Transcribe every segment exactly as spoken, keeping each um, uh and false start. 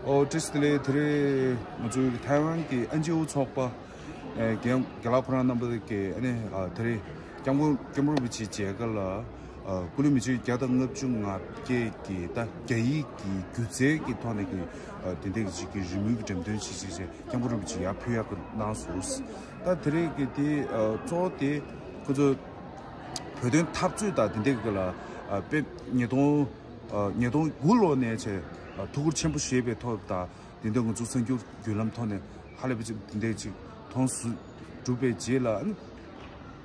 ཨོ་བཀྲ་ཤིས་བདེ་ལེགས། དེ་རིང་ང་ཚོའི་ཐའེ་ཝན་གྱི་ཨེན་ཇི་ཨོ་ཚོགས་པ་ཨེ་རྒན་རྒན་ལགས་ཁོ་རང་རྣམ་པ་གིས་ཨ་ནི་ཨ་དེ་རིང་སྐྱབས་མགོན་སྐྱབས་མགོན་རིན་པོ་ཆེའི་མཇལ་ཁ་ལ་ཨ་སྐུ་ལུས་མི་ཆོད་བརྒྱ་དང་ལྔ་བཅུ་ང་བརྒྱད་ཀྱི་ད་རྒྱ་ཡིག་གི་སྒྱུ་རྩལ་གྱི་ཐོག་ནས་ཀྱི་ཨ་དེ་འདྲ་ཅིག་གི་རི་མོའི་གི་འགྲེམས་སྟོན་ཞིག་ཅིག་བྱས། སྐྱབས་མགོན་རིན་པོ་ཆེ་ཡར་ཕུལ་ཡག་གི་གནང་སོང་། ད་དེ་རིང་གི་དེ་ཨ་གཙོ་བོ་དེ་ཁོ་ཚོ་བོད་དོན་འཐབ་རྩོད་དང་དེ་འདྲ་གི་ལ་ཨ་དཔེ་ཉིས་སྟོང་ཨ་ཉིས་སྟོང་དགུ་ལོ་ནས་བྱས་ཨ་ཐུགས་ཁུར་ཆེན་པོ་བཞེས་པའི་ཐོག་དང་། དེ་འདྲ་ང་ཚོ་གསར་འགྱུར་བརྒྱུད་ལམ་ཐོག་ནས་ཧ་ལས་པ་ཅིག་དེ་འདྲ་ཅིག་མཐོང་སུ་གྲུབ་པའི་རྗེས་ལ་ཨ་ནི་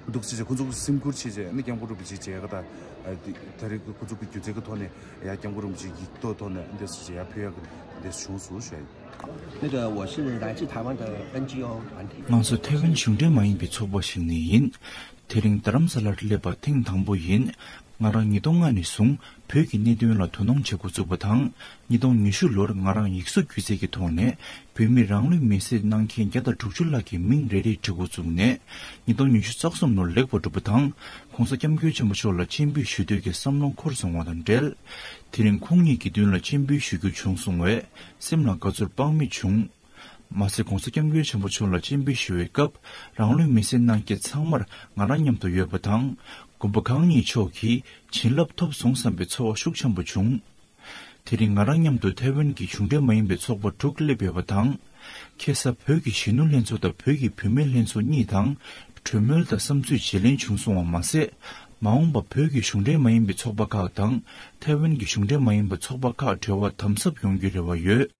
འདུག་ཅེས་ཁོ་ཚོ་གི་སེམས་ཁུར་བྱས་རྗེས་ཨ་ནི་སྐྱབས་མགོན་རིན་པོ་ཆེ་མཇལ་ཁ་དང་ཨ་དེ་ད་རེས་ཁོ་ཚོ་གི་སྒྱུ་རྩལ་གི་ཐོག་ནས་ཡར་སྐྱབས་མགོན་རིན་པོ་ཆེ་ཡིག་ཐོག་ཐོག་ནས་ཨ་འདྲ་ཞིག་ཡར་ཕུལ་ཡག་གི་འདྲ་བྱུང་སོང་ཞུ་ཡ་ཡིན། 那个，我是来自台湾的 N G O 团体。 ང་ཚོ་ཐའེ་ཝན་གཞུང་འབྲེལ་མ་ཡིན་པའི་ཚོགས་པ་ཞིག་ནས་ཡིན། དེ་རིང་རྡ་རམ་ས་ལར་སླེབས་པ་ཐེངས་དང་པོ་ཡིན། ང་རང་ཉིས་སྟོང་ལྔ་ནས་བཟུང་བོད་ཀྱི་གནད་དོན་ལ་དོ་སྣང་བྱེད་འགོ་བཙུགས་པ་དང་། ཉིས་སྟོང་ཉི་ཤུ་ལོར་ང་རང་ཡིག་གཟུགས་སྒྱུ་རྩལ་གྱི་ཐོག་ནས་བོད་མི་རང་ལུས་མེར་སྲེག་གནང་མཁན་བརྒྱ་དང་དྲུག་ཅུ་ལྷག་གི་མིང་རེ་རེ་འབྲི་འགོ་བཙུགས་ནས། ཉིས་སྟོང་ཉི་ཤུ་རྩ་གསུམ་ལོར་ལེགས་པར་གྲུབ་པ་དང་། ྋགོང་ས་ྋསྐྱབས་མགོན་ཆེན་པོ་མཆོག་ལ་སྤྱན་འབུལ་ཞུ་འདོད་ཀྱི་བསམ་བློ་འཁོར་སོང་བ་དང་འབྲེལ། དེ་རིང་ཁོང་ཉིད་ཀྱི་མདུན་ལ་སྤྱན་འབུལ་ཞུ་རྒྱུ་བྱུང་སོང་བས་སེམས་ལ་དགའ་ཚོར་དཔག་མེད་བྱུང་། མ་ཟད་ྋགོང་ས་ྋསྐྱབས་མགོན་ཆེན་པོ་མཆོག་ལ་སྤྱན་འབུལ་ཞུ་བའི་སྐབས་རང་ལུས་མེར་སྲེག་གནང་མཁན་ཚང་མར་ང་རང་མཉམ་དུ་ཡོད་པ་དང་། མགོན་པོ་གང་ཉིད་མཆོག་གི་བྱིན་རླབས་ཐོབ་སོང་བསམ་པའི་ཚོར་བ་ཤུགས་ཆེན་པོ་བྱུང་། དེ་རིང་ང་རང་མཉམ་དུ་ཐའེ་ཝན་གྱི་གཞུང་འབྲེལ་མ་ཡིན་པའི་ཚོགས་པ་དྲུག་སླེབས་ཡོད་པ་དང་། ཁ་སང་བོད་ཀྱི་གཞོན་ནུ་ལྷན་ཚོགས་དང་བོད་ཀྱི་བུད་མེད་ལྷན་ཚོགས་གཉིས་དང་གྲོས་མོལ་དང་བསམ་ཚུལ་བརྗེ་ལེན་བྱུང་སོང་བ་མ་ཟད། མ་འོངས་པ་བོད་ཀྱི་གཞུང་འབྲེལ་མ་ཡིན་པའི་ཚོགས་པ་ཁག་དང་ཐའེ་ཝན་གྱི་གཞུང་འབྲེལ་མ་ཡིན་པའི་ཚོགས་པ་ཁག་འབྲེལ་བ་དམ་ཟབ་ཡོང་རྒྱུའི་རེ་བ་ཡོད།